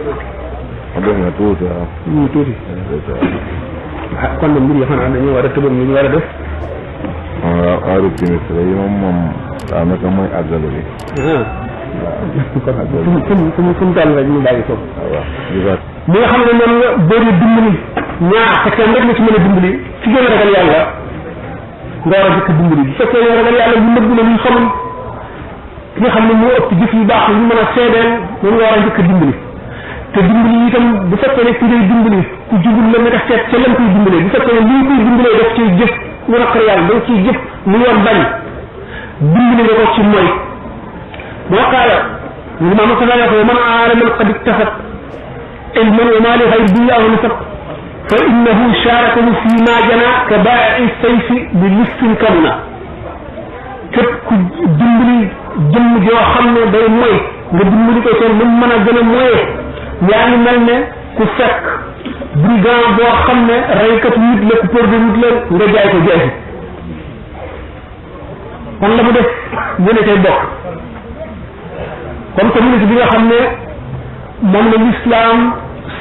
def na tuuti waaw. tuuti. kon nag mbir yi xanaa dañoo war a tëbal ñu war a def. waaw heure sinistre yi moom daanaka mooy àggale bi. kon fu mu toll rek ñu bàyyi ko. waaw li nga xam ne noonu la bëri dimbali ñaar te kenn rek la ci mën a dimbali ci gën a ragal yàlla nga war a jëkk dimbali bu fekkee ne ragal yàlla lu nëbb la luñ xamul ki nga xam ne moo ëpp jëf yu baax yu mën a seedeel moom nga war a jëkk dimbali te dimbali itam bu fekkee ne ki ngay dimbali ku jubul la nga seet ca lan koy dimbalee bu fekkee ne li ñu koy dimbalee daf ciy jëf lu naqar yàlla da nga ciy jëf lu yoon bañ dimbali nga ko ci mooy moo qaala Imaam Sallallaahu alayhi wa sallam man aarama qad iktasab ilman wa maa li ghayri dunyaahu nasab fa innahu shaarakahu fii maa janaa ka baa'i sayfi bi listin kamuna képp ku dimbali jëmm joo xam ne day moy nga dimbali ko seen lu mu mën a gën a moyee yaa ngi mel ne ku fekk brigand boo xam ne reykatu nit la ku perdre nit la nga jaay ko jaay kon la mu def yéen a cay bokk comme communauté bi nga xam ne moom la l'islam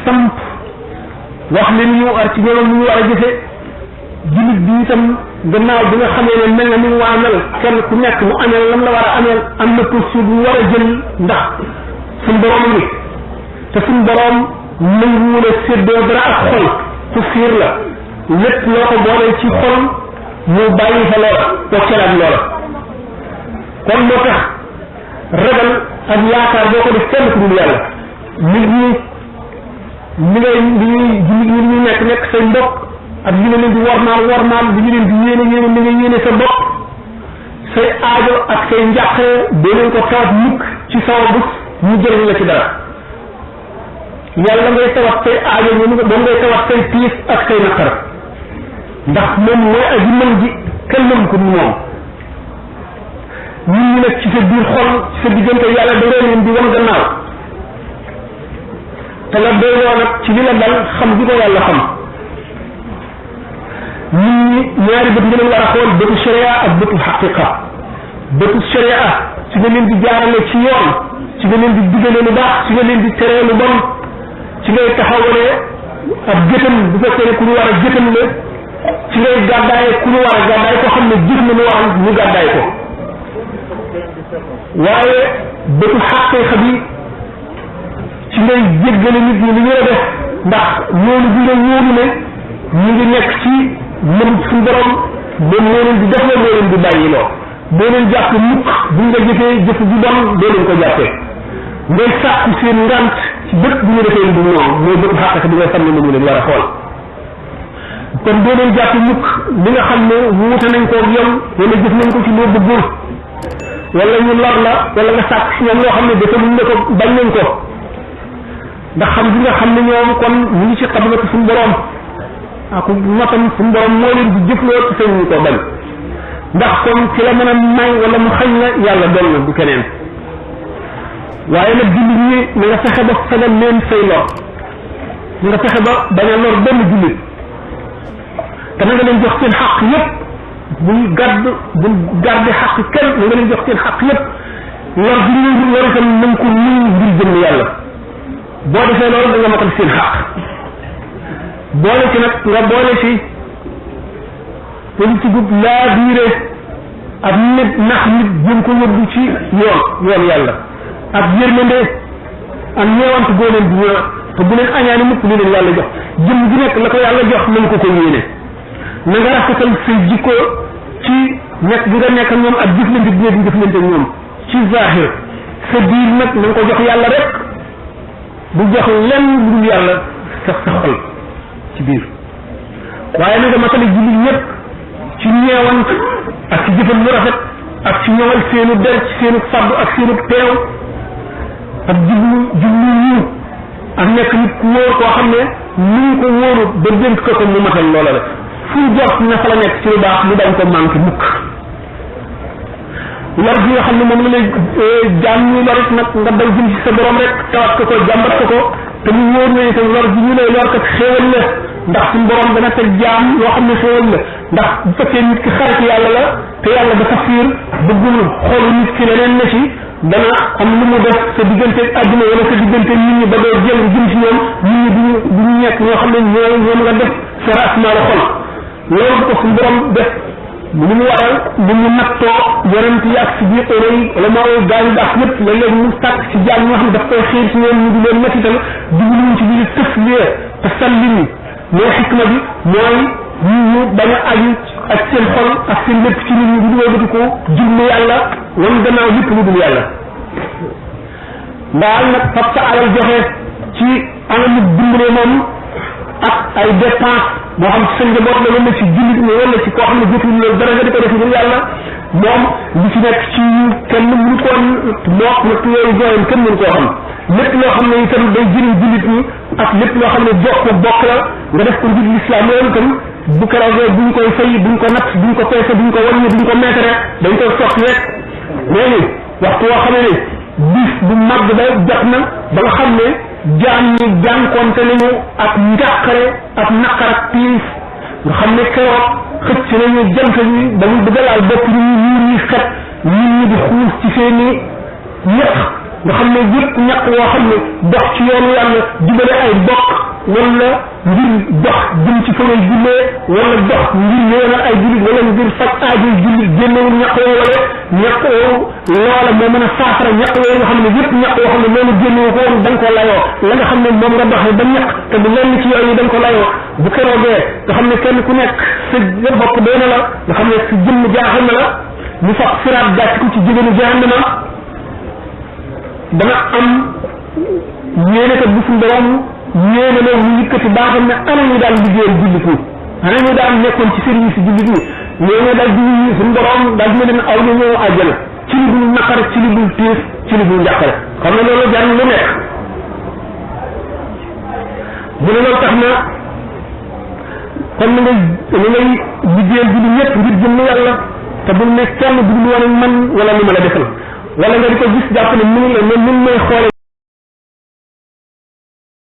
samp wax leen ñu war ci ñoom ñu war a jëfe jullit bi itam gannaaw bi nga xamee ne mel na ni mu war a mel kenn ku nekk mu ameel lam la war a ameel am na posture bu war a jël ndax suñ borom ni te suñ borom nanguwu la séddoo dara ak xol ku fiir la lépp loo ko boolee ci xol mu bàyyi fa loola toccalaat loola kon moo tax ragal ak yaakaar boo ko def kenn ku dul yàlla nit ñi li ngay li ñu nekk say mbokk ak li nga leen di wormaal li ñu leen di yéene li nga yéene sa bopp say aajo ak say njàqare doo leen ko tawat mukk ci sawa bés ñu jëriñ la ci dara yàlla ngay tawat say aajo moom ngay tawat say tiis ak say naqar ndax moom mooy aji mën ji kenn mën ko moom ñun ñu nekk ci sa biir xol ci sa diggante yàlla da ngay leen di wan gannaaw te la doyloo nag ci li la dal xam gi ko yàlla xam nit ñi ñaari bët nga leen war a xool bëtu sharia ak bëtu xaqiqa bëtu sharia ci nga leen di jaarale ci yoon ci nga leen di digale lu baax ci nga leen di teree lu bon ci ngay taxawalee ab gëtam bu fekkee ne ku ñu war a gëtam la ci ngay gàddaaye ku ñu war a gàddaay ko xam ne jëf na lu war ñu gàddaay ko waaye bëtu xaqiqa bi ci ngay jéggale nit ñi li ñu la def ndax loolu bi nga wóolu ne ñu ngi nekk ci mën suñu borom moom moo leen di def la moo leen di bàyyi loo doo leen jàpp mukk bu nga jëfee jëf ju bon doo leen ko jàppee ngay sàkku seen ngant ci bët bu ñu defee du ñoom mooy bëtu xàq bi nga xam ne moom leen war a xool kon doo leen jàpp mukk li nga xam ne wuute nañ ko yow wala jëf nañ ko ci loo bëggul wala ñu lor la wala nga sàkk si ñoom loo xam ne defaluñ la ko bañ nañ ko ndax xam bi nga xam ne ñoom kon ñu ngi ci xablatu suñu borom ak matam suñu borom moo leen di jëfloo ci sañ ñu ko bañ ndax kon ci la mën a may wala mu xañ la yàlla doon na du keneen waaye nag jullit ñi na nga fexe ba fegal leen say lor na nga fexe ba bañ a lor benn jullit te na nga leen jox seen xaq yépp bul garde xaq kenn na nga leen jox seen xaq yépp lor bi ñu lor itam na nga ko nuyu ngir jëm yàlla boo defee loolu da nga matal seen xaq boole ci nag nga boole ci politique bu laa biire ak nit nax nit jëm ko yóbbu ci yoon yàlla ak yërmande ak ñeewant goo leen di ñëw te bu leen añaani mukk li leen yàlla jox jëm gi nekk la ko yàlla jox nañ ko yéene na nga rafetal say jikko ci nekk bi nga nekk ak ñoom ak jëflante bi nga jëflante ñoom ci zahir sa biir nag na nga ko jox yàlla rek bu jox lenn lu dul yàlla sax sa xol ci biir waaye na nga matali jullit ñëpp ci ñeewant ak ci jëfal lu rafet ak ci ñoŋal seenu der ci seenu fàddu ak seenu teew ak jublu ñu ak nekk nit ku wóor koo xam ne ni ñu ko wóoru ba dénk ko mu matal loola la fu jot na fa la nekk ci lu baax mu dañ ko manqué mukk lor bi nga xam ne moom la lay jaam ñu lorit nag nga daw jëm ci sa borom rek tawat ko jàmbat ko te mu wóor na itam lor bi ñu lay lor kat xéewal la ndax suñu borom dana teg jaam loo xam ne xéewal la ndax bu fekkee nit ki xarit yàlla la te yàlla dafa fiir bëggul xolu nit ki leneen na ci dana am lu mu def sa diggante àdduna wala sa diggante nit ñi ba doo jël jëm ci ñoom nit ñi duñu nekk ñoo xam ne ñoom nga def sa rasmaala xol loolu ko suñu borom def lu mu waral lu mu nattoo yonent yi ak si biir yi wala maa woo gaañu baax ñëpp léeg-léeg mu sàkk ci jaam ñoo xam ne daf koy xiir ci ñoom ñu di leen mettital dugluñ ci biir tëflee te sallim mooy xikma bi mooy ñu bañ a aju ak seen xol ak seen lépp ci nit ñi bu duwee bëti ko jublu yàlla wan gannaaw lépp lu dul yàlla ndaal nag fab sa alal joxe ci anamu dimbale moom ak ay dépense boo xam ci sa njaboot la wala ci jullit ñi wala ci koo xam ne jotul loolu dara nga di ko def ngir yàlla moom li ci nekk ci kenn mënu koo mook nag yooyu jooyam kenn mënu koo xam lépp loo xam ne itam day jëriñ jullit ñi ak lépp loo xam ne jokk bokk la nga def ko ngir l'islam loolu itam bu keroogee buñ koy fay buñ ko natt buñ ko peese buñ ko wàññi buñ ko meetare dañ koy sotti rek léegi waxtu woo xam ne bis bu màgg ba jot na ba nga xam ne jaam ñi jànkonte nañu ak njàqare ak naqar ak tiis nga xam ne keroog xëcc nañu jant ñi dañu bëgg laal bopp ñu ñi xet nit ñi di xuus ci seeni ñaq nga xam ne yëpp ñaq woo xam ne dox ci yoonu yàlla jubale ay bokk wala ngir dox jëm ci fa ngay jullee wala dox ngir yoonal ay jullit wala ngir faj aajo jullit génnewul ñaq woo wala ñaq woowu loola moo mën a saafara ñaq woowu nga xam ne yëpp ñaq woo xam ne loolu génnewu ko woon da nga ko layoo la nga xam ne moom nga doxee ba ñaq te bu lenn ci yooyu da nga ko layoo bu keroogee nga xam ne kenn ku nekk sa bopp doy na la nga xam ne sa jëmm jaaxal na la ñu fab siraat gàcc ko ci jigéenu jahannama dana am yéene kat bu suñu borom yéene la ñu yëkkati baaxam ne ana ñu daal liggéeyal jullit ñi ana ñu daal nekkoon ci service jullit ñi ñooñu daal di suñu borom daal dina leen aw ñu ñëw àjjana ci li dul naqar ci li dul tiis ci li dul njàqare xam ne loolu jar lu nekk mu ne loolu tax na kon ni ngay liggéeyal jullit ñëpp ngir jëm yàlla te bul ne kenn dugul woon man wala li ma la defal wala nga di ko gis jàpp ne mu ngi la ne mun may xoole